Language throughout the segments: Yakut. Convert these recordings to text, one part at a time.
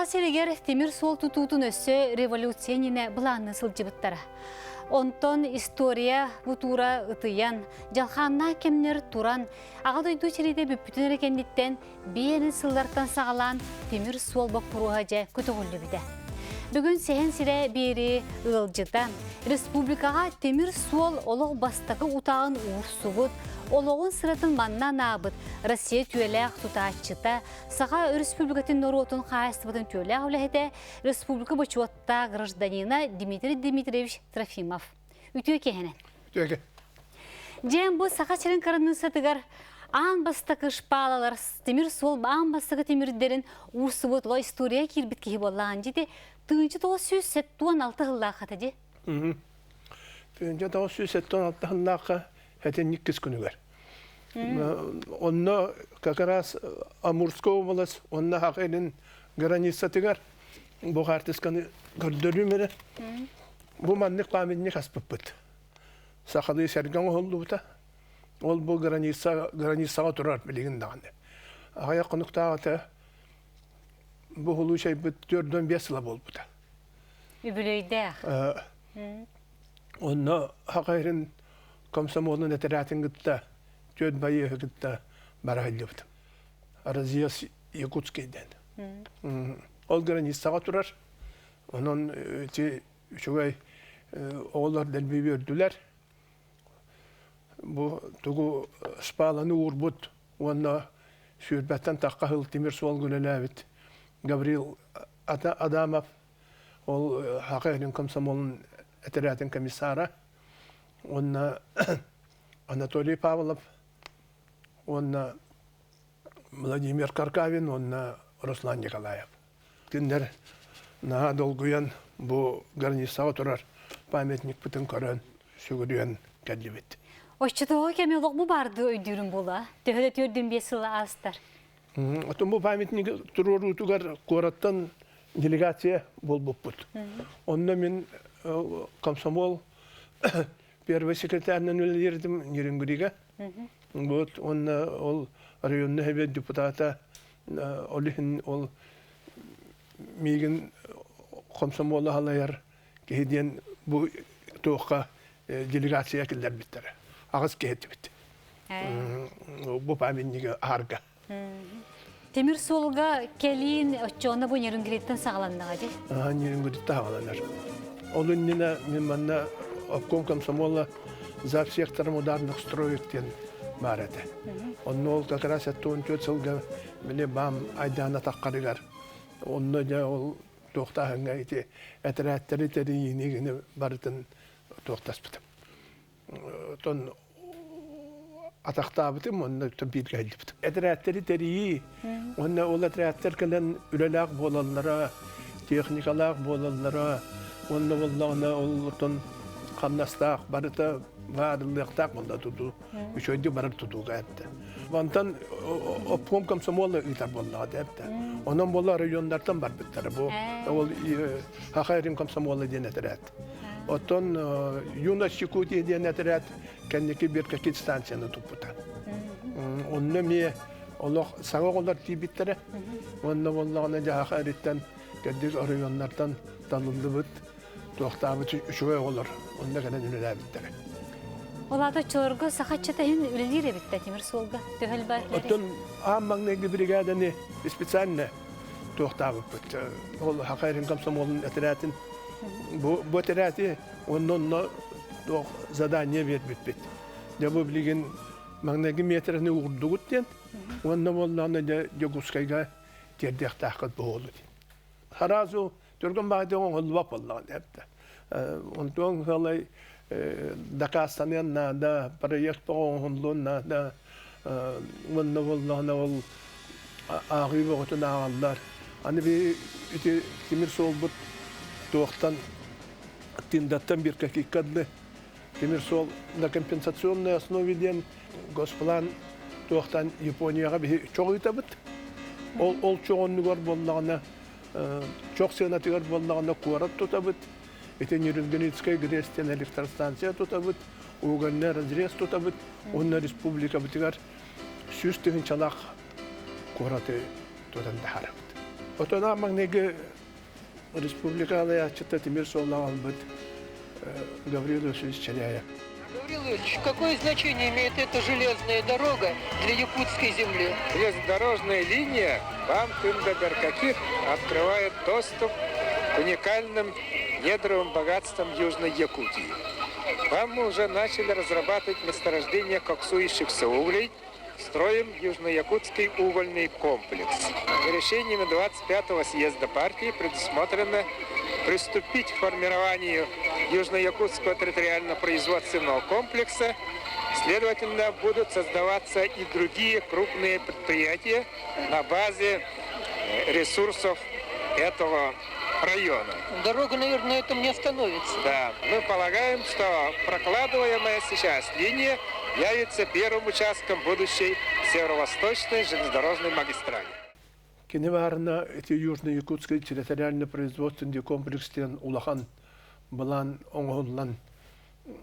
сиригэр тимир суол тутуутун өссө революция иннинэ былаанныы сылдьыбыттара. Онтон история бутуура ытыйан, дьалхааннаах кэмнэр туран, Аҕа дойду сэриитэ бүппүтүн эрэ кэнниттэн биэһин сыллартан саҕалаан тимир суол боппуруоһа дьэ көтөҕүллүбүтэ. Бүгүн Сэһэн сирэ биэри ыалдьыта республикаҕа тимир суол олох бастакы утаҕын уурсубут, олоҕун сыратын манна анаабыт Россия түөлээх тутааччыта, Саха Өрөспүүбүлүкэтин норуотун хаһаайыстыбатын түөлээх үлэһитэ, республика бочуоттаах гражданина Дмитрий Дмитриевич Трофимов. Үтүө киэһэнэн. Үтүө. Дьээн бу Саха сирин кыраныыссатыгар аан бастакы шпалалар тимир суол аан бастакы тимирдэрин уурсубут ло история киирбит киһи буоллаҕын дьити 1976 сыллаахха ди. 1976 сыллаахха этинник кис күнүгэр. Онно как раз Амурская область, онно Хахелин границатыгар бу хаартысканы көрдөрүүм эрэ. Бу маннык памятник аспыппыт. Сахалыы сэргэ оҥоһуллубута. Ол бу граница, границаҕа турар билигин даҕаны. Аҕыйах хонуктааҕыта бу улуусайбыт 45 сыла буолбута. Үбүлүөйдээх. Онно Саха сирин комсомолун этэрээтин кытта, түөрт байыаһы кытта бара сылдьыбытым. Разъезд Якутский диэн. Ол границаҕа турар. Онон ити үчүгэй оҕолор дэлби үөрдүлэр. Бу тугу шпаланы уурбут уонна сүүрбэттэн тахха сыл тимир суол үлэлээбит Гаврил Адамов ол Саха сирин комсомолун этэрээтин комиссара уонна Анатолий Павлов уонна Владимир Каркавин уонна Руслан Николаев. Кинилэр наһаа долгуйан бу границаҕа турар памятникпытын көрөн сүгүрүйэн кэллибит. Оччотооҕу кэми олох бу баардыы өйдүүрүм буолуо. Төһө да 4-5 сыл аастар. Отон бу памятник туруоруутугар куораттан делегация буолбуппут. Онно мин комсомол первый секретарынан үлэлиирдим Нерюнгрига. Вот уонна ол районный совет депутата ол иһин ол миигин комсомола халайар киһи диэн бу туохха делегация киллэрбиттэрэ. Аҕыс киһи этибит. Бу памятнига аһарга. Тимир суолга кэлиин оччоҕуна бу Нерюнгриттэн саҕаланнаҕа дии. Аа, Нерюнгриттэн саҕаланар. Ол иннинэ мин манна обком комсомола зав сектором ударных строек диэн баар этэ. Онно ол как раз 74 сылга били баам айдаана таххарыгар онно дьэ ол туохтааһыҥҥа ити этэрээттэри тэрийиини барытын туохтаспытым. Оттон атахтаабытым уонна бииргэ сылдьыбытым. Этэрээттэри тэрийии уонна ол этэрээттэр кэлэн үлэлээх буолаллара, техникалаах буолаллара уонна буоллаҕына ол оттон хамнастаах барыта баарыллыахтаах буолла тутуу үчүгэйдик барар тутууга эттэ. Мантан обком комсомола ыытар буоллаҕа эттэ. Онон буолла районнартан барбыттара. Бу ол Саха эрин комсомола диэн этэрээт. Оттон Юность Якутии диэн этэрээт кэнники Беркакит станцияны туппута. Онно эмиэ олох саҥа оҕолор тиийбиттэрэ. Уонна буоллаҕына дьаһаха эриттэн кэрдик оройуоннартан талыллыбыт туохтаабыт үчүгэй оҕолор онно кэлэн үлэлээбиттэрэ. Ол аата оччолорго саха ыччата иһин үлэлиир эбит да тимир суолга төһө элбэх Оттон аан маҥнайгы бригаданы специально туохтаабыппыт. Ол Саха эрин комсомолун этэрээтин бу этэрээти онно онно туох задание биэрбиппит. Дьэ бу билигин маҥнайгы метрэни уурдугут диэн уонна буоллаҕына дьэ Дьокуускайга тиэрдиэхтээххит буолуо диэн. Сразу түргэн баҕайытык оҥоһуллубат буоллаҕа диэбитэ. Онтуон сыалай дакаастаныан наада, проект оҥоһуллуон наада. Уонна буоллаҕына ол ааҕыы бөҕөтүн ааҕаллар. Аны би ити тимир суолбут туохтан Тиндаттан бир какикка дылы тимир суол на компенсационной основе диэн госплан туохтан Японияҕа биһи чоҕ ыытабыт. Ол ол чоҕ оннугар буоллаҕына чох сыанатыгар буоллаҕына куорат тутабыт. Ити Нерюнгринскай ГРЭС диэн электростанция тутабыт, угольный разрез тутабыт уонна республикабытыгар 100 тыһыынчалаах куораты тутан таһаарабыт. Отон маҥнайгы республика алайааччыта тимир суоллаах албыт Гаврил Иосифович Черяев. Гаврил Иосифович, какое значение имеет эта железная дорога для якутской земли? Железнодорожная линия вам Тында-Беркакит открывает доступ к уникальным недровым богатствам Южной Якутии. Вам мы уже начали разрабатывать месторождение коксующихся углей, строим Южноякутский угольный комплекс. Решениями 25-го съезда партии предусмотрено приступить к формированию Южноякутского территориально-производственного комплекса. Следовательно, будут создаваться и другие крупные предприятия на базе ресурсов этого района. Дорога, наверное, на этом не остановится. Да, мы полагаем, что прокладываемая сейчас линия явится первым участком будущей северо-восточной железнодорожной магистрали. Кини баарына ити Южно-Якутский территориально-производственный комплекс диэн улахан былаан оҥоһуллан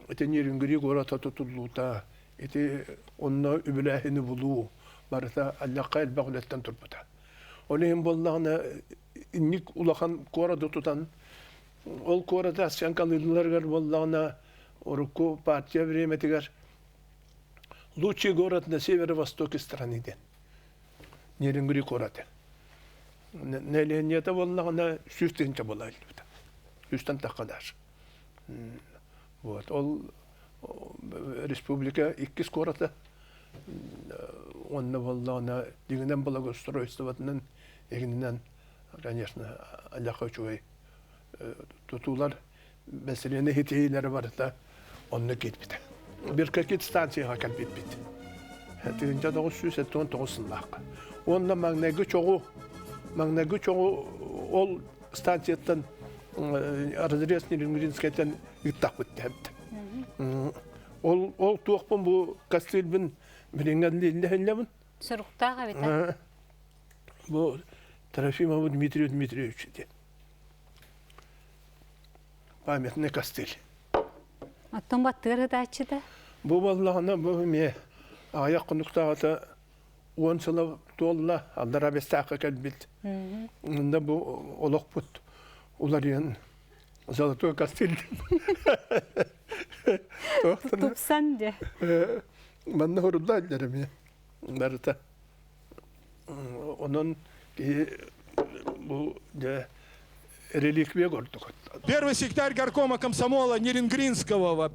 ити Нерюнгри куората тутуллуута, ити онно үбүлээһини булуу барыта аллахха элбэх үлэттэн турбута. Ол иһин буоллаҕына инник улахан куораты тутан ол куораты асчаҥкалыылларыгар буоллаҕына урукку партия бириэмэтигэр лучший город на северо-востоке страны диэн Нерюнгри куораты. Нэһилиэнньэтэ буоллаҕына 100 тыһыынча буола илдьибитэ. Сүүстэн тахха даже. Вот. Ол республика иккис куората уонна буоллаҕына дьиҥинэн благоустройствотынан игининэн конечно аллаха үчүгэй тутуулар бэсилиэнэ хитиилэрэ барыта онно киирбитэ. Биркакит станцияҕа кэлбиппит. 1979 сыллаахха. Уонна маҥнайгы чоҕу маҥнайгы чоҕу ол станцияттан разрез Нерюнгринскайтан ыыттахпыт дэһэбит. Ол ол туохпун бу кастильбин билиҥҥэ Соруктаах эбит. Бу Трофимову Дмитрию Дмитриевичу диэн. Памятный костыль. Оттон баттыыр ытааччыта? Бу буоллаҕына бу эмиэ аҕыйах хонуктааҕыта 10 сыла туолла, аллара Бэстээххэ кэлбит. Онно бу олохпут уларыйан золотой костыль. Тупсан дьэ. Манна хорулла эмиэ барыта. Онон киһи бу дьэ реликвия курдук. Первый секретарь горкома комсомола Нерингринского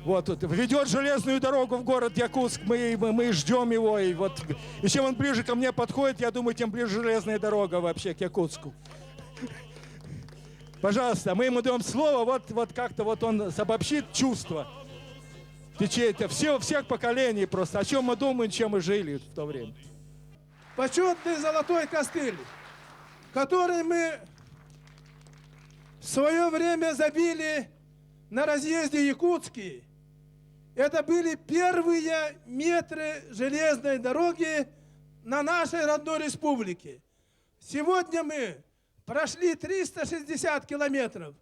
вот, ведет железную дорогу в город Якутск. Мы, мы, мы ждем его. И, вот, и чем он ближе ко мне подходит, я думаю, тем ближе железная дорога вообще к Якутску. Пожалуйста, мы ему даем слово, вот, вот как-то вот он обобщит чувства. В течение все, всех поколений просто, о чем мы думаем, чем мы жили в то время. Почетный золотой костыль, который мы в свое время забили на разъезде Якутский. Это были первые метры железной дороги на нашей родной республике. Сегодня мы прошли 360 километров.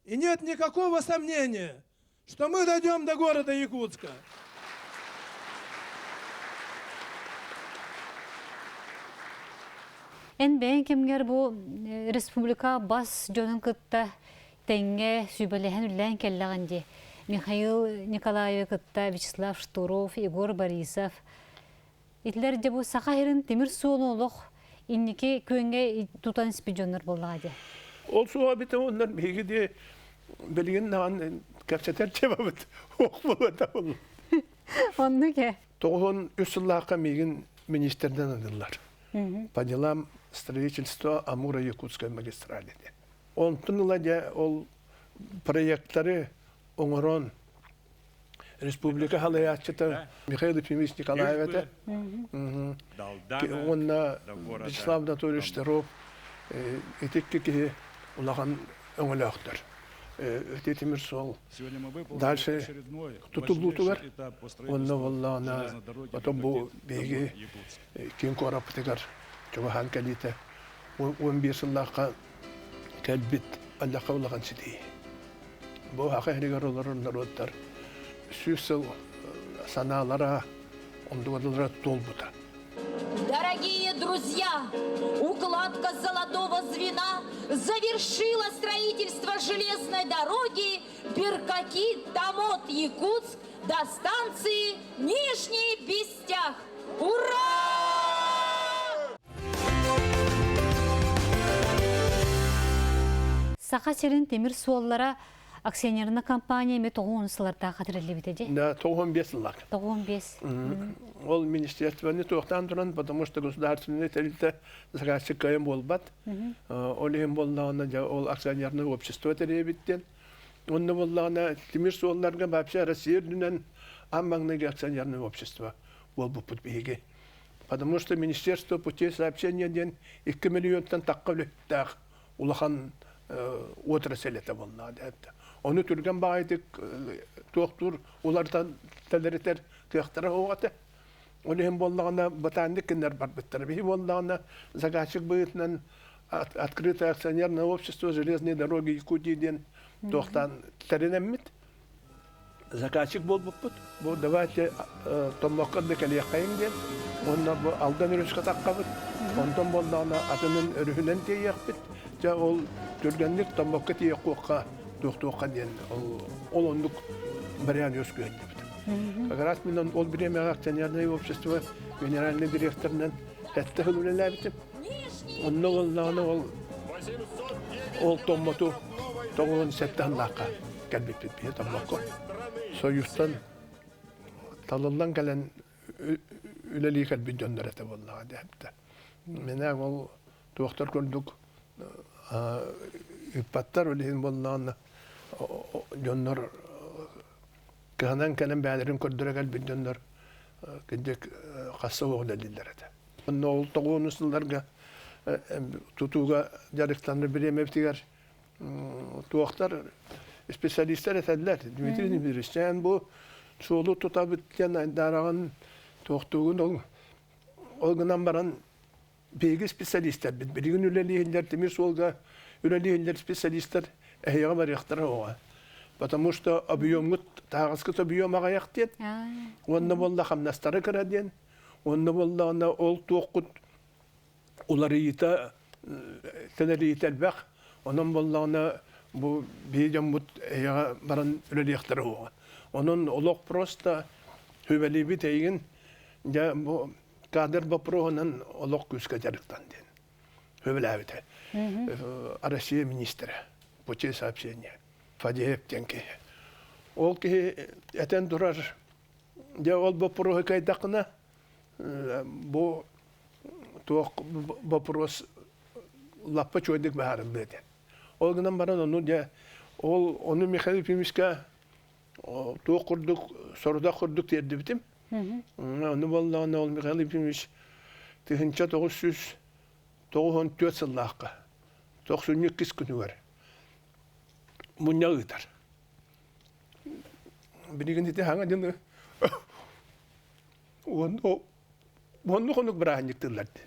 И нет никакого сомнения, что мы дойдем до города Якутска. Эн бэйэн кэмҥэр бу республика бас дьонун кытта тэҥҥэ сүбэлэһэн үллээн кэллэҕин дии. Михаил Николаевы кытта Вячеслав Штуров, Егор Борисов. Итилэр дьэ бу саха сирин тимир суолун олох инники күөҥҥэ тутан испит дьоннор буоллаҕа дии. Ол суоҕа битэ оннор биһиги дии билигин даҕаны кэпсэтэр чебабыт ох буолуота буолла. Оннук ээ. 93 сыллаахха миигин министрден адыллар. По делам строительства Амуро-Якутской магистрали диэн. Онтун ыла дьэ ол проекттары оҥорон республика халайааччыта Михаил Ефимович Николаев этэ. Уонна Вячеслав Анатольевич Штыров ити икки киһи улахан өҥөлөөхтөр. Ити тимир суол дальше тутуллуутугар уонна буоллаҕына потом бу биһиги киин куораппытыгар чугаһаан кэлиитэ 11 сыллаахха кэлбит аллахха улахан ситии. Бу саха иһигэр олорор норуоттар 100 сыл санаалара, ондугалара туолбута. Дорогие друзья, укладка золотого звена завершила строительство железной дороги Беркаки-Тамот-Якутск до станции Нижний Бестях. Ура! Саха сирин тимир суоллара акционерная компания эми 90 сыллардаах хатырыллыбыта дии. Да, 95 сыллар. 95. Ол министерствоны туохтаан туран, потому что государственный тэрилтэ заказчик кыайан буолбат. Ол иһин буоллаҕына дьэ ол акционерное общество тэрийэбиттэн. Онно буоллаҕына тимир суолларга вообще Россия үрдүнэн аан маҥнайгы акционерное общество буолбуппут биһиги. Потому что Министерство путей сообщения диэн 2 миллионтан тахха үлэһиттээх улахан отрасль этэ буоллаҕа диэбитэ. Ону түргэн баҕайытык туохтуур уларытан тэлэритэр кыахтара суох этэ. Ол иһин буоллаҕына ботаник кинилэр барбыттара. Биһи буоллаҕына заказчик быһыытынан открытое акционерное общество железные дороги Якутии диэн туохтаан тэринэммит. Заказчик буолбуппут. Бу давайте Томмокко да кэлиэххэйиҥ диэн. Уонна бу Алдан өрүскэ таххабыт. Онтон буоллаҕына атынын өрүһүнэн тиэйиэхпит. Дьэ ол түргэнник Томмокко тиийиэх туох-туохха диэн ол оннук вариант үөскүөн диэбит. Как раз мин ол бириэмэҕэ акционерное общество генеральный директорынан сэттэ сыл үлэлээбитим. Онно буоллаҕына ол ол Томмоту 97 сыллаахха кэлбиппит биһи Томмокко. Союзтан талыллан кэлэн үлэлии кэлбит дьоннор этэ буоллаҕа диэбитэ. Мене ол туохтар курдук ыыппаттар ол иһин буоллаҕына дьоннор кыһанан кэлэн бээлэрин көрдөрө кэлбит дьоннор кырдьык хасса суох үлэлииллэр этэ. Онно ол тоҕуонус сылларга тутууга дьарыктанар бириэмэбитигэр туохтар специалистар этэллэр. Дмитрий Дмитриевич, эн бу суолу тутабыт диэн айдаараҕын туохтуугун ол ол гынан баран биһиги специалистарбыт билигин үлэлииллэр тимир суолга үлэлииллэр специалистар эһиэхэ барыахтара оҕо потому что объемҥут таһаҕаскыт объем аҕыйах диэн уонна буолла хамнастара кыра диэн уонна буоллаҕына ол туоххут уларыйыыта тэлэрийиитэ элбэх онон буоллаҕына бу биһи дьоммут эһиэхэ баран үлэлиэхтэрэ уоҕа онон олох просто сүбэлиибит эйигин дьэ бу кадр боппуруоһунан олох күүскэ дьарыктан диэн сөбүлээбитэ. Россия министрэ путей сообщения Фадеев диэн киһи. Ол киһи этэн турар, дьэ ол боппуруоһу кыайдаххына, бу туох боппуруос лаппа чуойдук быһаарыллыа диэн. Ол гынан баран ону дьэ ол ону Михаил Ефимовичка туох курдук сорудах курдук тиэрдибитим. Ону буоллаҕына ол Михаил Ефимович 1994 сыллаахха тохсунньу иккис күнүгэр мунньах ыытар. Билигин ити хаҥа дьыны уонну хонук бырааһынньыктыыллар дии.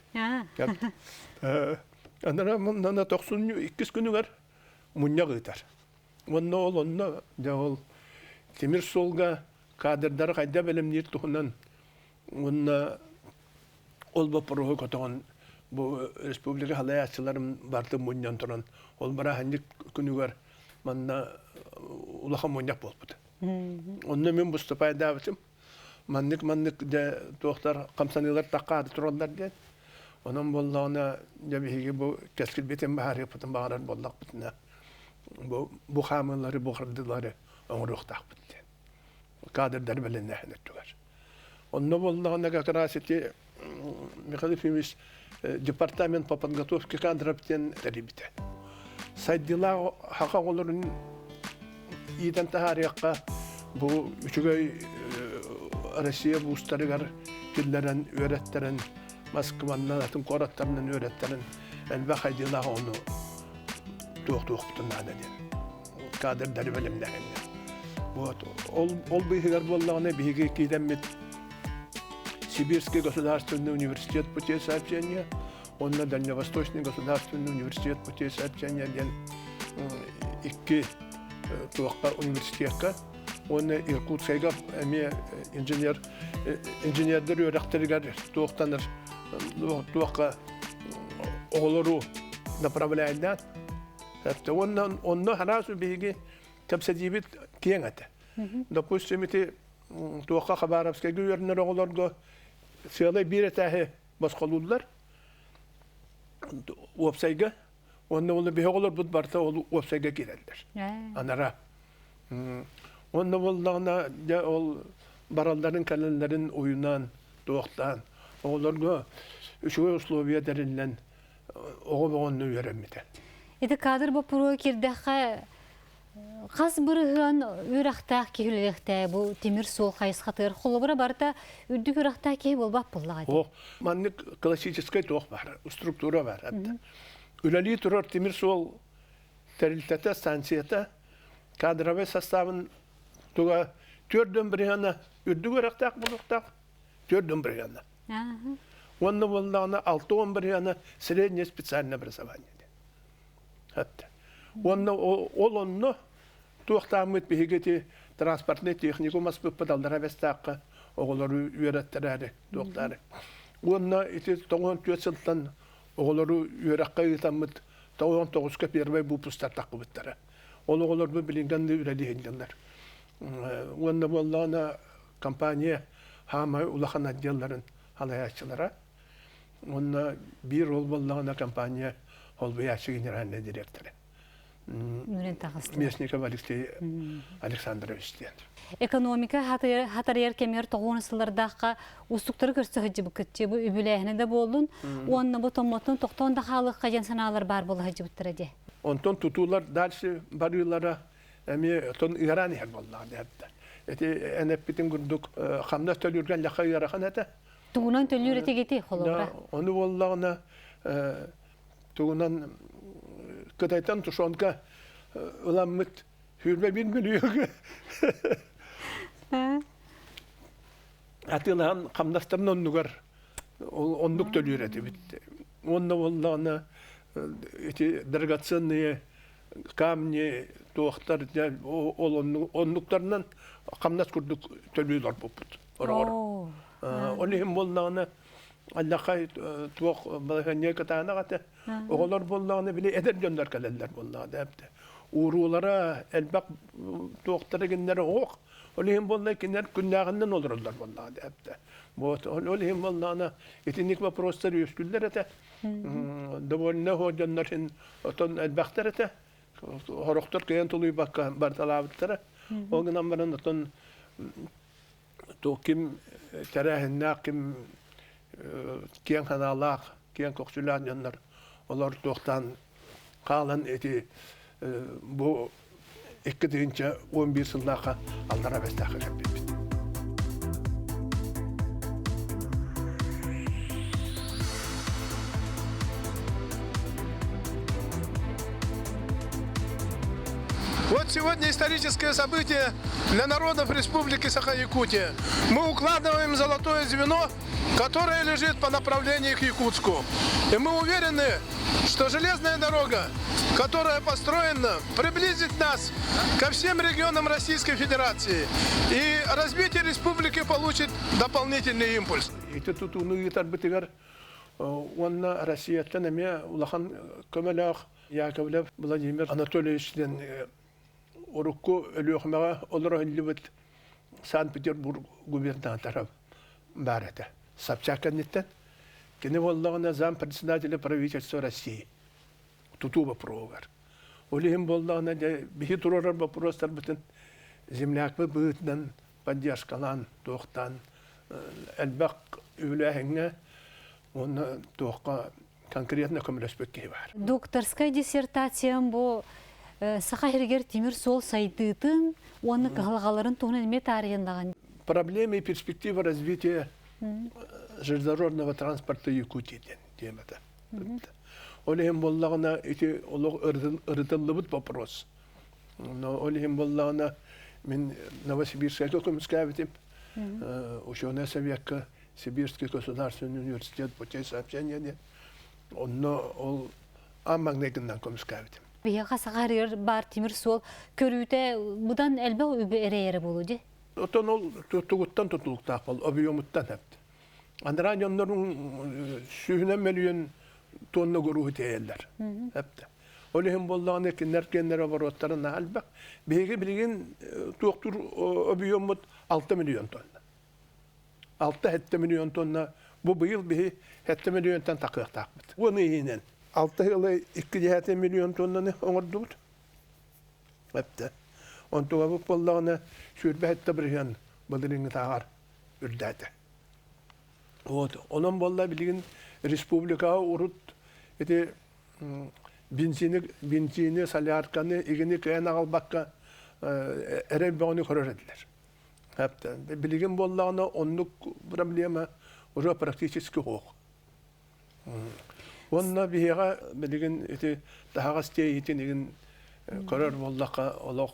Анара муннана тохсунньу иккис күнүгэр мунньах ыытар. Уонна ол онно дьэ ол тимир суолга кадрдары хайда бэлэмниир туһунан уонна ол боппуруоһу көтөҕөн бу республика салайааччыларын барытын мунньан туран ол бырааһынньык күнүгэр манна улахан мунньах буолбут. Онно мин выступайдаабытым. Маннык-маннык дьэ туохтар хамсаныылар таххаары тураллар диэн. Онон буоллаҕына дьэ биһиги бу кэскилбитин баһаарыахпытын баҕарар буоллахпытына бу бу хаамыылары, бу хардыылары оҥоруохтаахпыт диэн. Кадрдары бэлэмнээһин өттүгэр. Онно буоллаҕына как раз ити Михаил Ефимович департамент по подготовке кадров диэн тэрийбитэ. Сайдыылаах хаха оҕолорун иитэн таһаарыахха бу үчүгэй Россия вузтарыгар киллэрэн үөрэттэрэн Москваннан атын куораттарынан үөрэттэрэн элбэх айдыылаах оҕону туох-туохпутун наада диэн кадрдары бэлэмнээһиннэр. Вот. Ол, ол быыһыгар буоллаҕына биһиги киирэммит Сибирский государственный университет путей сообщения, онно Дальневосточный государственный университет путей сообщения диэн икки туохха университекка уонна Иркутскайга эмиэ инженер инженердэр үөрэхтэригэр туохтанар. Туохха оҕолору направляйдаан. Онно онно хараас биһиги кэпсэтиибит киэҥ этэ. Допустим, ити туохха Хабаровскайга үөрэнэр оҕолорго сыалай биир этээһи босхолууллар. Уопсайга. Онно ол биһи оҕолорбут барыта ол уопсайга киирэллэр. Анара. Онно буоллаҕына дьэ ол баралларын кэлэллэрин уйунан, туохтаан оҕолорго үчүгэй условия тэриллэн оҕо боҕонну үөрэммитэ. Ити кадр боппуруоһа киирдэххэ хас бырыһыан үөрэхтээх киһи үлэлиэхтээх бу тимир суол хайысхатыгар холобура барыта үрдүк үөрэхтээх киһи буолбат буоллаҕа дии. Ох, маннык классическай туох баар, структура баар. Үлэлии турар тимир суол тэрилтэтэ, станцията кадровай составын туга 4 бырыһыана үрдүк үөрэхтээх буолуохтаах, 4 бырыһыана. Уонна буоллаҕына 60 бырыһыана среднее специальное образование. Хатта. Уонна ол онно туохтааммыт биһиги ити транспортнай техникум аспыппыт аллара бэстаахха оҕолору үөрэттэрээри туохтаары. Уонна ити 94 сылтан оҕолору үөрэххэ ыытаммыт 99-ка первый выпустар таххыбыттара. Ол оҕолорбут билиҥҥэ үлэлии сылдьаллар. Уонна буоллаҕына компания хаамай улахан отделларын салайааччылара. Уонна биир ол буоллаҕына компания холбуйааччы генеральнай директора. Местников Алексей Александрович диэн. Экономика хатарыйар кэмигэр тоҕуон сыллардаахха уустуктары көрсө сылдьыбыккыт бу үбүлээһинэ да буоллун уонна бу томмотун тохтоон да хаалыахха диэн санаалар баар буола сылдьыбыттара дии. Онтон тутуулар дальше барыылара эмиэ отон ыараан иһэр буоллаҕа дээбитэ. Ити эн эппитин курдук хамнас төлүүргэн лаха ыарахан этэ. Тугунан төлүүр этигити холобура? Ону буоллаҕына тугунан Кытайтан тушенка ыламмыт 21 мөлүйүөҥҥэ атыылаһан хамнастарын оннугар оннук төлүүр этибит. Уонна буоллаҕына ити драгоценные камни туохтар ол оннуктарынан хамнас курдук төлүү олорбуппут ороҕор. Ол иһин буоллаҕына аллахай туох балаһыанньа кытаанах этэ. Оҕолор буоллаҕына били эдэр дьоннор кэлэллэр буоллаҕа да Ууруулара элбэх туохтара кинилэр оһох. Ол иһин буолла кинилэр күннээҕинэн олороллор буоллаҕа да Вот ол иһин буоллаҕына итинник вопростар үөскүүллэр этэ. Довольно оһох дьоннор иһин отон элбэхтэр этэ. Хорохтор кыайан тулуйбакка барталаабыттара. Ол гынан баран отон туох ким тэрээһиннээх, ким киэҥ санаалаах, киэҥ көхсүлээх дьоннор олор туохтаан хаалан ити бу 2011 сыллаахха Аллараа Бэстээххэ кэлбиппит. Вот сегодня историческое событие для народов Республики Саха-Якутия. Мы укладываем золотое звено, которое лежит по направлению к Якутску. И мы уверены, что железная дорога, которая построена, приблизит нас ко всем регионам Российской Федерации. И развитие республики получит дополнительный импульс. Ити тутууну ыытарбытыгар уонна Россияттан эмиэ улахан көмөлөөх Яковлев Владимир Анатольевич диэн урукку Өлүөхүмэҕэ олоро иһиллибит Санкт-Петербург губернатора баар этэ. Собчак кэнниттэн. Кини буоллаҕына зампредседателя правительства России тутуу боппуруоһугар. Ол иһин буоллаҕына дьэ биһи туруорар боппуруостарбытын землякпыт быһыытынан поддержкалаан, туохтаан элбэх үбүлээһиҥҥэ уонна туохха конкретно көмөлөспүт киһи баар. Докторскай диссертациям бу Саха сиригэр тимир суол сайдыытын уонна кыһалҕаларын туһунан эмиэ таарыйаннаҕын. Проблемы и перспективы развития железнодорожного транспорта Якутии диэн тиэмэтэ. Ол иһин буоллаҕына ити олох ырытыллыбыт вопрос. Ол иһин буоллаҕына мин Новосибирскайга көмүскээбитим. Ученый советка Сибирский государственный университет путей сообщения диэн. Онно ол аан маҥнайгынан көмүскээбитим. Биһиэхэ саха баар тимир суол көрүүтэ быдан элбэх үбү эрэйэрэ буолуо дии. Оттон ол тугуттан тутулуктаах бол, объемуттан эбит. Анараа дьоннорун сүүһүнэн мөлүйүөн тонна груһу тиэйэллэр. Эптэ. Ол иһин буоллаҕына кинилэр киэннэр обороттара наһаа элбэх. Биһиги билигин туохтуур объеммут 6 миллион тонна. 6-7 миллион тонна бу быйыл биһи 7 миллионтан такыахтаахпыт. Уон иһинэн 6 ыла 2 миллион тоннаны оҥордубут. Эптэ. Онтугабыт буоллаҕына 27 бырыһыан былырыыҥҥытааҕар үрдээтэ. Вот. Онон буолла билигин республикаҕа урут ити бензини, бензини, солярканы игини кыайан аҕалбакка эрэй бөҕөнү көрөр этилэр. Билигин буоллаҕына оннук проблема уже практически суох. Уонна биһиэхэ билигин ити таһаҕас тиэйиитин игин көрөр буоллахха олох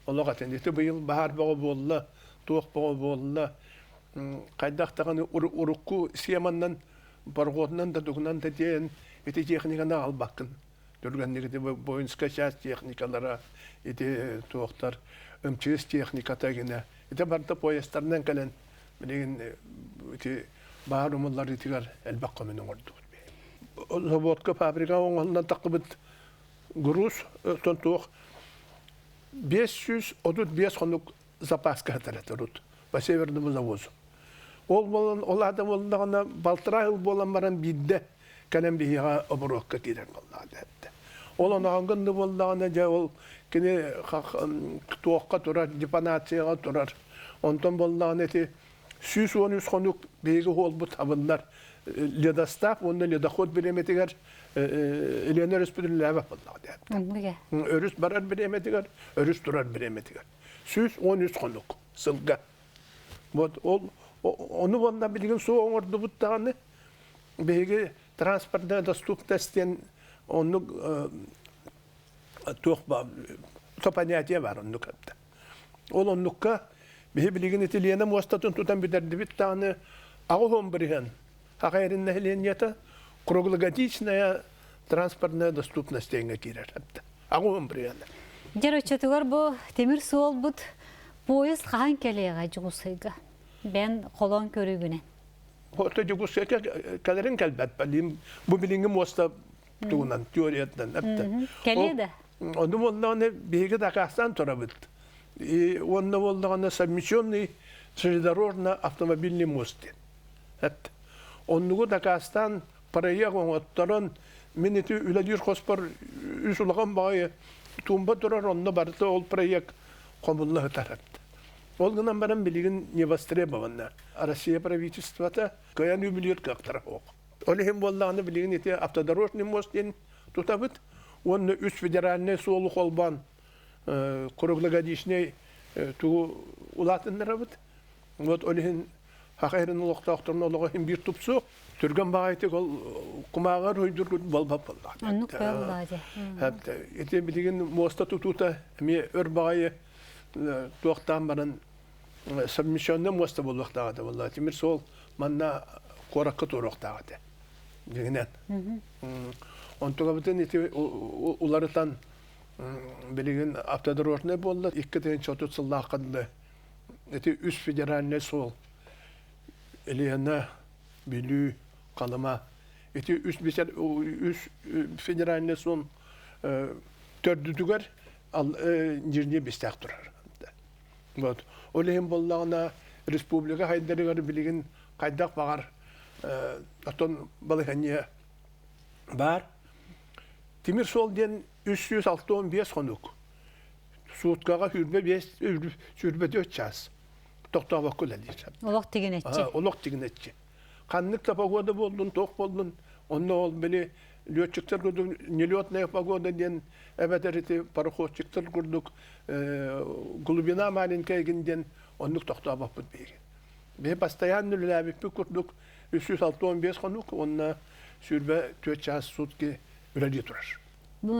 олох этин. Ити быйыл баһаар бөҕө буолла, туох бөҕө буолла. Хайдах даҕаны урукку схеманнан пароходунан да тугунан да тиэйэн ити техниканы аҕалбаккын. Түргэнник ити воинская часть техникалара, ити туохтар МЧС техниката гинэ. Ити барыта поездтарынан кэлэн билигин ити баар умулларыытыгар элбэх көмөнү оҥордубут. Заводка фабрика оҥоһуллан тахсыбыт груз оттон туох 535 хонук запаска сытар этэ урут по северному завозу. Ол буолан ол аата буоллаҕына балтараа сыл буолан баран биирдэ кэлэн биһиэхэ оборуокка киирэр буоллаҕа эттэ. Ол оноһонгон да буоллаҕына дьэ ол кини туохха турар, депонацияҕа турар. Онтон буоллаҕына ити 113 хонук биһиги уолбут абыннар ледостав уонна ледоход бириэмэтигэр Лена өрөспүүбүлүкэлээбэт буоллаҕа диэбит. Өрүс барар бириэмэтигэр, өрүс турар бириэмэтигэр. 113 хонук сылга. Вот ол ону уонна билигин суох оҥордубут даҕаны биһиги транспортная доступность диэн оннук туох то понятие бар оннук эбит. Ол оннукка биһи билигин ити Лена муостатын тутан бүтэрдибит даҕаны 80 бырыһыан Саха эрин нэһилиэнньэтэ круглогодичная транспортная доступность диэҥҥэ киирэр эбит. 80 бырыһыан. Дьэр оччотугар бу тимир суолбут поезд хаһан кэлиэҕэ Дьокуускайга? Бэн холон көрүүгүнэн. Ото Дьокуускайга кэлэрин кэлбэт. Бу билиҥҥи муоста тугунан, теориятынан эптэ. Кэлиэ да? Ону буоллаҕына биһиги дакаастаан турабыт. И уонна буоллаҕына совмещенный железнодорожно-автомобильный мост диэн. Эт. Оннугу дакаастаан проект оҥотторон мин ити үлэлиир хоспор үс улахан баҕайы туумба турар, онно барыта ол проект хомулла сытар. Ол гынан баран билигин не востребовано. Россия правительствота кыайан үбүлүүр кыахтара суох. Ол иһин буоллаҕына билигин ити автодорожный мост диэн тутабыт уонна үс федеральнай суолу холбоон круглогодичный тугу улаатыннарабыт. Вот ол иһин Саха сирин олохтоохторун олоҕо иһин биир тупсуох. Түргэн баҕайытык ол кумааҕар уйдургут буолбат буоллаҕа. Оннук буоллаа дьэ. Ити билигин муоста тутуута эмиэ өр баҕайы туохтаан баран совмещенный муоста буолуохтаах этэ буоллаа. Тимир суол манна куоракка туруохтаах этэ. Дьиҥинэн. Онтугабытын ити уларытан билигин автодорожный буолла. 2030 сыллаахха дылы ити үс федеральнай суол Лена, Бүлүү, Халыма ити үс үс федеральнай суол төрдүтүгэр Нижний Бестях турар. Вот. Ол иһин буоллаҕына республика хайдарыгар билигин хайдах баҕар оттон балаһыанньа баар. Тимир суол диэн 365 хонук. Сууткаҕа 25 24 час тохтообокко үлэлиир. Олох тигинэччи. Олох тигинэччи. Ханнык да погода буоллун, туох буоллун, онно ол били летчиктар курдук нелетная погода диэн эбэтэр ити пароходчиктар курдук глубина маленькая диэн оннук тохтообоппут биһиги. Биһи постоянно үлэлээбиппит курдук 365 хонук уонна 24 час сутки үлэлии турар.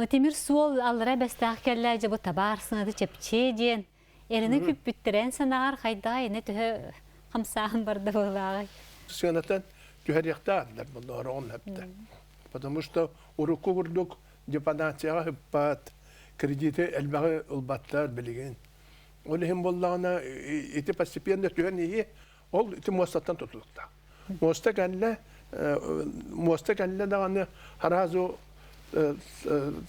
Тимир суол аллара бэстээх кэллээ дьэ бу табаар сыҥаты чэпчээ диэн эрини күппүттэрэн санаҕар хайдаҕа ини төһө хамсааһын барда буолааҕай? Сыанатан түһэриэхтээх буолла эптэ. Потому что урукку курдук депонацияҕа ыппат, кредити элбэҕи ылбаттар билигин. Ол иһин буоллаҕына ити постепенно түһэн иһи, ол ити муостаттан тутулуктаах. Муоста кэллэ, муоста кэллэ даҕаны сразу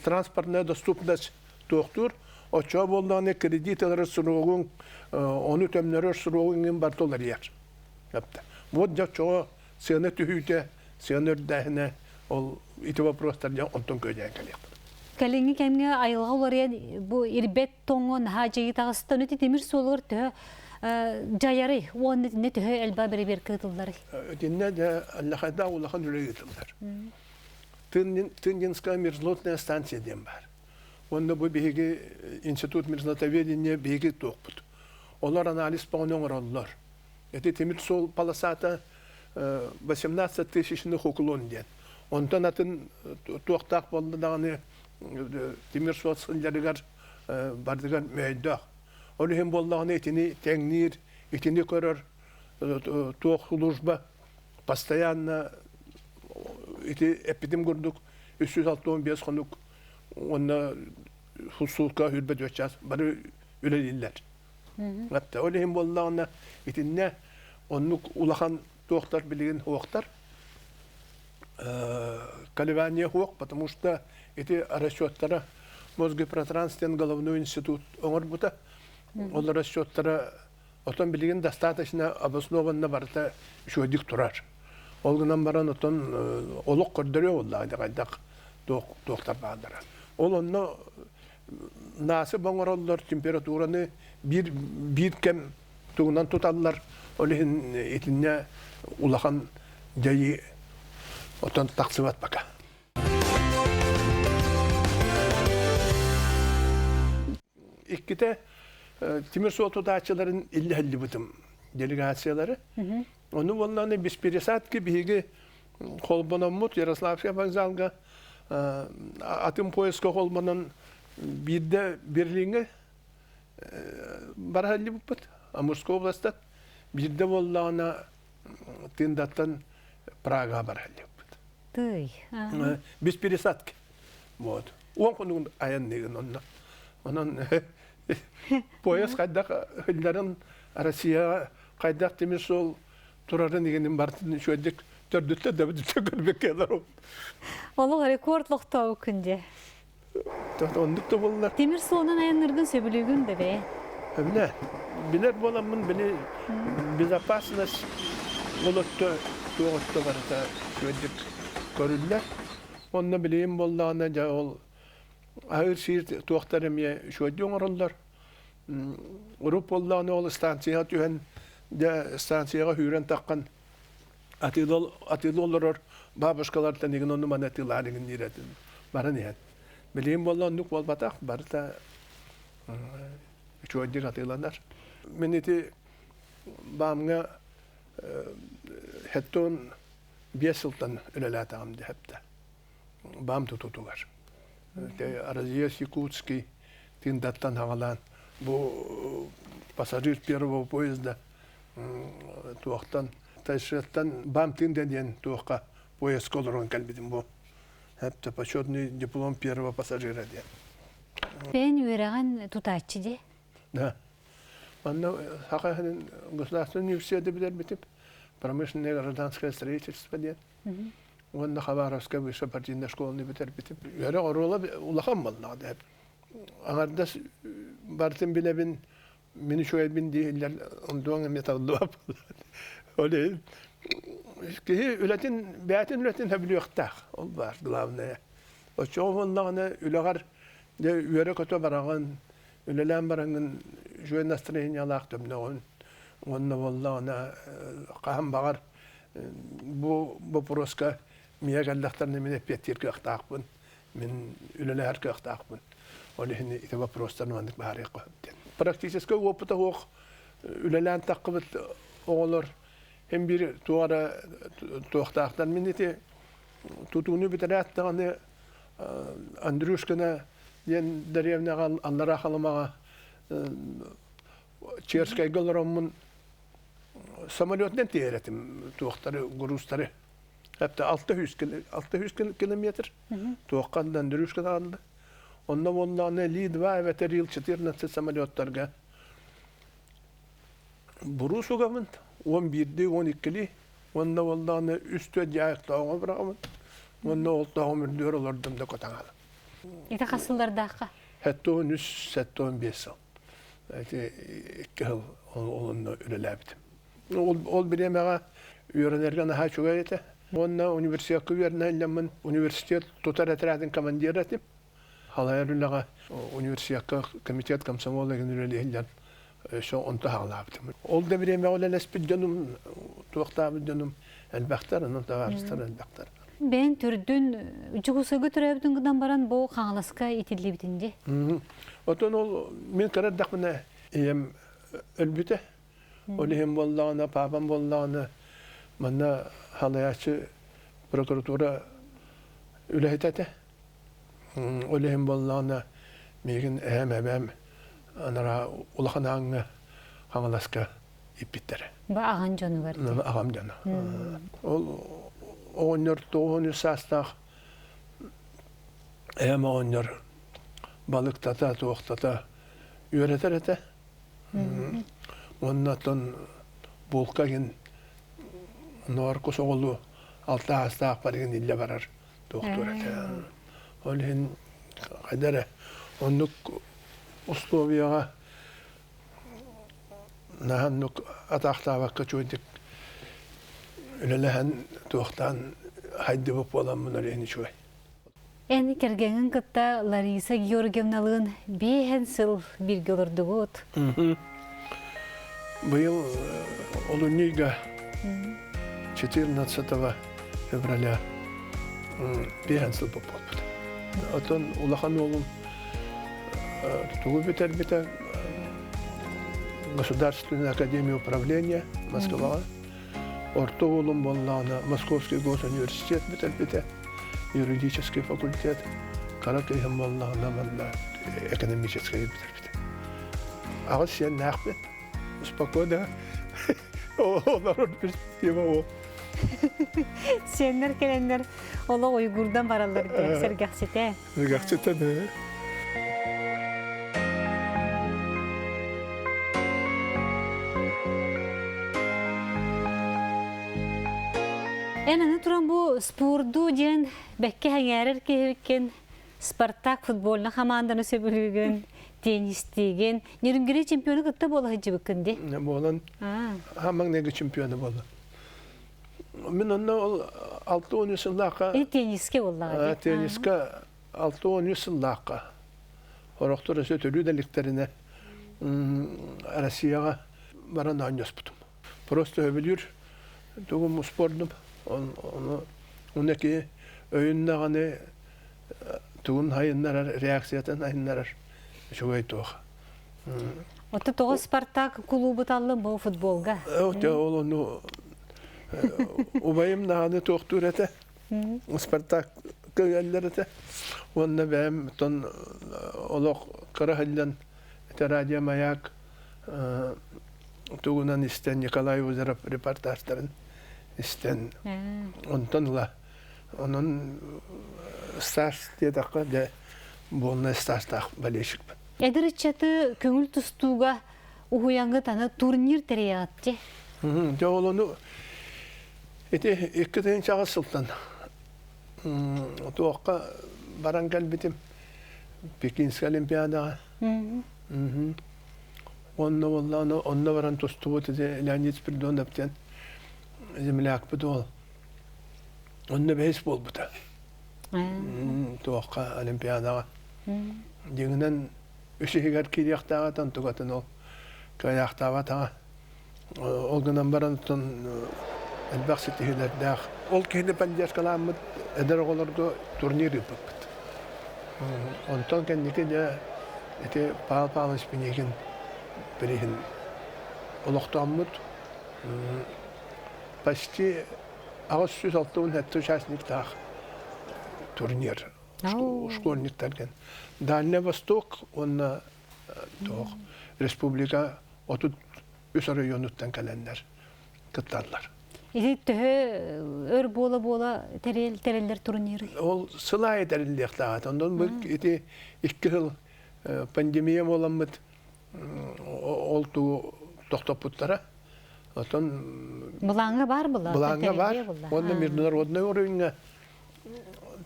транспортная доступность туохтуур. Оччоҕо буоллаҕына кредит ылар срогуҥ, ону төмнөрөр срогуҥ иҥин барыта уларыйар. Вот дьэ оччоҕо сыана түһүүтэ, сыана үрдээһинэ ол ити вопростар дьэ онтон көдьөөн кэлиэхтэрэ. Кэлиҥҥи кэмҥэ айылҕа уларыйан бу ирбэт тоҥҥо наһаа дьайыы таҕыста. Ону тимир суолугар төһө дьайарый уонна итиннэ төһө элбэх бэрэбиэркэ ыытылларый? Итиннэ дьэ аллахайдаах улахан үлэ ыытыллар. Тындинская мерзлотная станция диэн баар. Уонна бу биһиги институт мерзлотоведения биһиги туохпут. Олор анализ бөҕөнү оҥороллор. Ити тимир суол полосата 18 тысячных уклон диэн. Онтон атын туохтаах буолла даҕаны тимир суол сылдьарыгар бардыгар мөйдөөх. Ол иһин буоллаҕына итини тэҥниир, итини көрөр туох служба постоянно ити эппитим курдук 365 хонук уонна суукка 24 час бары үлэлииллэр. Ол иһин буоллаҕына итиннэ оннук улахан туохтар билигин суохтар. Колебания суох, потому что ити расчеттара Мосгипротранс диэн головной институт оҥорбута. Ол расчеттара отон билигин достаточно обоснованно барыта үчүгэйдик турар. Ол гынан баран отон олох көрдөрүө буоллаҕа хайдах туохтар бааллара. Ол онно насып оҥороллор температураны биир биир кэм тугунан туталлар. Ол иһин итиннэ улахан дьайыы отон тахсыбат пока. Иккитэ тимир суол тутааччыларын иллэһиллибитим делегациялары. Ону буоллаҕына без пересадки биһиги холбономмут Ярославскай вокзалга атын поездка холбонон биирдэ Берлиҥҥэ бара сылдьыбыппыт Амурскай областан биирдэ буоллаҕына Тындаттан Прагаҕа бара сылдьыбыппыт. Тый. Без пересадки. Вот. Уон хонугун айанныгын онно. Онон поезд хайдах ылларын Россияҕа хайдах тимир суол турарын игинин барытын үчүгэйдик төрдүттэн да бүтүттэн көрбөккө олорум. Олох рекорд лохтообуккун дьэ. Оннук да буоллар. Тимир суолунан айанныргын сөбүлүүгүн да бээ? Билэр. Билэр буоламмын били безопасность ол өттө туох өттө барыта үчүгэйдик көрүллэр. Онно билигин буоллаҕына дьэ ол аһыыр-сиир туохтар эмиэ үчүгэйдик оҥороллор. Урут буоллаҕына ол станцияҕа түһэн дьэ станцияҕа сүүрэн таххан атыылыы олорор бабушкалартан игин ону маны атыылаан игин этим баран иһэн. Билигин буолла оннук буолбатах, барыта үчүгэйдик атыыланар. Мин ити баамҥа хеттон биэс сылтан үлэлээтэҕим диэхтэ. Баам тутуутугар. Разъезд Якутский Тындаттан хаҕалаан бу пассажир первого поезда туохтан Тайшеттан Бам Тында диэн туохха поездка олорон кэлбитим бу. Это почетный диплом первого пассажира диэн. Бэйэн үөрэҕин тутааччы дии? Да. Манна Саха государственный университеты билэрбитим. Промышленное гражданское строительство диэн. Уонна Хабаровскай высшая партийная школаны бүтэрбитим. Үөрэх оруола улахан буоллаҕа. Аҥардас барытын билэбин, мин үчүгэйбин дииллэр, ондуоҥ эмиэ табыллыбат Ол иһин киһи үлэтин, бэйэтин үлэтин сөбүлүөхтээх. Ол баар главное. Оччоҕо буоллаҕына үлэҕэр дьэ үөрэ-көтө бараҕын, үлэлээн бараҥҥын үчүгэй настроениелаах төмнөҕүн. Уонна буоллаҕына хаһан баҕар бу боппуруоска миэхэ кэллэхтэринэ мин эппиэттиир кыахтаахпын, мин үлэлэһэр кыахтаахпын. Ол иһин ити боппуруостары маннык быһаарыахха сөп диэн. Практическай опыта суох үлэлээн таххыбыт оҕолор һин биир туох эрэ туохтаахтар. Мин ити тутууну бүтэрээт даҕаны Андрюшкина диэн дэриэбинэҕэ Аллараа Халымаҕа Черскайга олороммун самолетунан тиэйэр этим туохтары грузтары Хәтта 600 километр туохха Андрюшка даҕанна. Онно буоллаҕына Ли-2 эбэтэр Ил-14 самолеттарга буруус угабын 11-дии 12-лии. Уонна буоллаҕына үс-түөрт дьаайыктааҕы быраҕабын. Уонна ол тоҕом үрдүгэр олордум да котаҥалым. Ити хас сыллардаахха? 73, 75 сыл. Ити икки сыл ол онно үлэлээбитим. Ол, ол бириэмэҕэ үөрэнэргэ наһаа үчүгэй этэ. Уонна университекка үөрэнэ сылдьаммын университет тутар этрээтин командира этим. Халайар үлэҕэ университекка комитет комсомола игин үлэлии сылдьан өссө онто хаалаабытым. Ол да бириэмэҕэ үлэлэспит дьонум, туохтаабыт дьонум элбэхтэр, онон табаарыстар элбэхтэр. Бэйэн төрдүн Дьокуускайга төрөөбүтүн гынан баран бу Хаҥаласка итиллибитин дии. Отон ол мин кыра эрдэхпинэ ийэм өлбүтэ. Ол иһин буоллаҕына, паапам буоллаҕына манна халайааччы прокуратура үлэһитэ этэ. Ол иһин буоллаҕына миигин эһэм, эбээм анараа улахан ааҥҥа Хаҥаласка иппиттэрэ. Бу аҕан дьонугар дии. Аҕам дьоно. Ол оҕонньор 93 саастаах эһэм оҕонньор балыктата, туохтата үөрэтэр этэ. Уонна оттон булка иһин нуоркус оҕолу алта аастаах барыгын иллэ барар туохтуур этэ. Ол иһин хайда эрэ оннук условияҕа наһаа оннук атаахтаабакка чугайдык үлэлэһэн туохтаан хайдыбыт буоламмын ол иһин үчүгэй. Эн кэргэҥҥин кытта Лариса Георгиевналыын биэһэн сыл бииргэ олордугут. Быйыл олунньу ыйга 14 февраля биэһэн сыл буолбут. Оттон улахан уолум тугу бүтэрбитэ Государственная академия управления Москваҕа. Орто уолум буоллаҕына Московский госуниверситет бүтэрбитэ, юридический факультет. Хара кыыһым буоллаҕына манна экономическай бүтэрбитэ. Аҕыс сиэннээхпин. Спокойно олорор перспектива ол. Сиэннэр кэлэннэр олох уйгурдан бараллар диэн сэргэхситэ. Сэргэхситэ да. Эн аны туран бу спорду диэн бэккэ сэҥээрэр киһибиккин Спартак футбольна хамаанданы сөбүлүүгүн, теннистиигин, Нерюнгри чемпиону кытта буола сылдьыбыккын дии. Буолан, маҥнайгы чемпиона буолла. Мин онно ол 63 сыллаахха И тенниске буоллаҕа дии. Тенниске 63 сыллаахха орохтор өссө төлүү да иликтэринэ Россияҕа баран оонньоспутум. Просто өбүлүүр тугум спордум. Ону уна киһи өйүн даҕаны тугун хайыннарар, реакциятын айыннарар үчүгэй туох. Ото тоҕо Спартак кулуубут аллын бу футболга? Ол ону убайым даҕаны туохтуур этэ. Спартак көйөллөр этэ. Уонна бэйэм тон олох кыра сылдьан это радио Маяк тугунан истэн Николай Озеров репортажтарын истэн онтон ыла онон стаж диэтэххэ дьэ буолна стажтаах болельщикпын. Эдэр ыччаты көҥүл тустууга уһуйаҥҥыт аны турнир тэрийэҕит дии. Дьэ ол ону ити 2008 сылтан туохха баран кэлбитим Пекинскай олимпиадаҕа. Онно буолла онно баран тустубут ити Леонид Спиридонов диэн землякпыт уол. Онно бэһис буолбута. Туохха олимпиадаҕа. Дьиҥинэн үс иһигэр киириэхтээҕэ онтукатын ол кыайаахтаабатаҕа. Ол гынан баран оттон элбэх ситиһиилэрдээх. Ол киһини поддержкалааммыт эдэр оҕолорго турнир ыыппыппыт. Онтон кэнники дьэ ити Павел Павлович Пинигин бирииһин олохтооммут почти 867 участниктаах турнир школьниктарга. Дальний Восток уонна туох республика 33 оройуонуттан кэлэннэр кытталлар. Ити төһө өр буола-буола тэриллэр турниры? Ол сыл аайы тэриллиэхтээх. Онон бу ити икки сыл пандемия буоламмыт ол тугу тохтоппуттара. Отон Былааҥҥа баар була. Былааҥҥа баар. Уонна международный уровеньҥа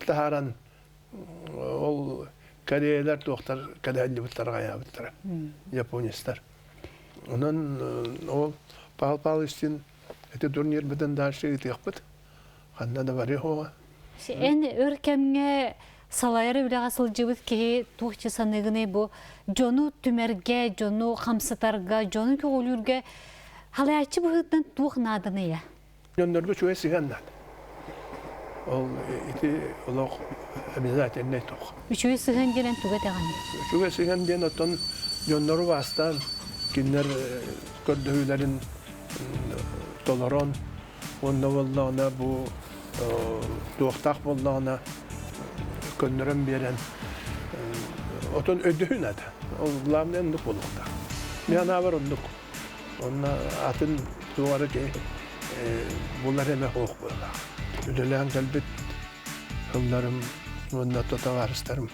таһааран ол кореялар туохтар кэлэһэллибиттэр аҕайаабыттара японецтар. Онон ол Павел Павловичтыын ити турнирбытын дальше ыытыахпыт. Ханна да барыах оҕо. Эн өр кэмҥэ салайар үлэҕэ сылдьыбыт киһи туох саныыгыный бу дьону түмэргэ, дьону хамсатарга, дьону көҕүлүүргэ халайааччы быһыытынан туох нааданый? Дьоннорго үчүгэй сыһыан наада. Ол ити олох обязательнай туох. Үчүгэй сыһыан диэн тугу этэҕиний? Үчүгэй сыһыан диэн оттон дьоннору бастаан кинилэр көрдөһүүлэрин толорон уонна буоллаҕына бу туохтаах буоллаҕына көннөрөн биэрэн отон өйдөһүү наада. Ол главное оннук буолуохтаах. Мин анаабар оннук. Онно атын туох эрэ киһи булар эмэ суох буоллаах. Үлэлээн кэлбит сылларым уонна табаарыстарым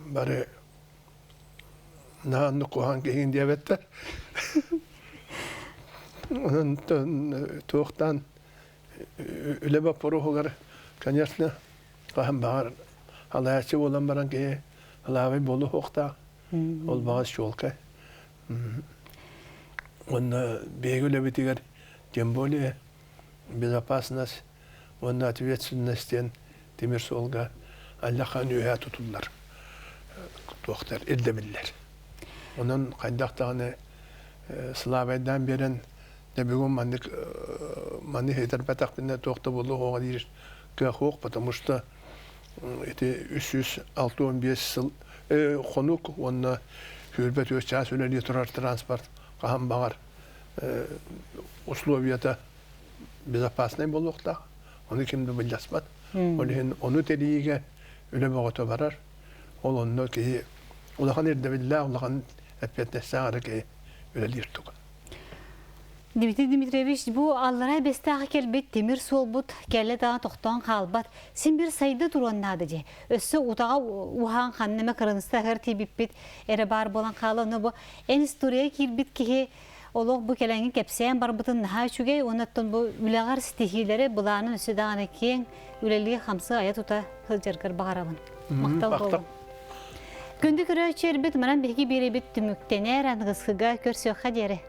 бары наһаа оннук куһаҕан киһигин диэбэттэр. Онон туохтаан үлэ боппуруоһугар, конечно, хаһан баҕар халааччы буолан баран киһи халаабай буолуохтаах. Ол баҕас чуолкай. Уонна биһиги үлэбитигэр тем более безопасность уонна ответственность диэн тимир суолга аллахан үөһэ тутуллар туохтар ирдэбиллэр. Онон хайдах даҕаны сылаабайдаан биэрэн дьэ бүгүн маннык маннык этэрбэтэхпинэ туох да буолуох диир кыах суох, потому что ити 365 сыл хонук уонна 24 чаас үлэлии турар транспорт хаһан баҕар условията безопасный буолуохтаах. Ону ким да былдьаспат. Ол иһин ону тэрийиигэ үлэ бөҕөтө барар. Ол онно киһи улахан ирдэбиллээх, улахан эппиэтинэстээх эрэ киһи үлэлиир туга. Дмитрий Дмитриевич, бу аллараа Бэстээххэ кэлбит тимир суолбут кэллэ даҕаны тохтоон хаалбат. Син биир сайды туруон наада дии. Өссө утаҕа уһаан ханна эмэ кырыныста аһар тиийбиппит эрэ баар буолан хаала. Ону бу эн история киирбит киһи олох бу кэлэҥҥин кэпсээн барбытын наһаа үчүгэй. Онон бу үлэҕэр ситиһиилэри былаанын өссө даҕаны киэҥ үлэлии-хамсыы айа-тута сылдьаргар баҕарабын. Махтал буолуҥ. Күндү көрөөччү эрбит манан биһиги биэрэбит түмүктэнэр аныгыскыга көрсүөххэ диэри.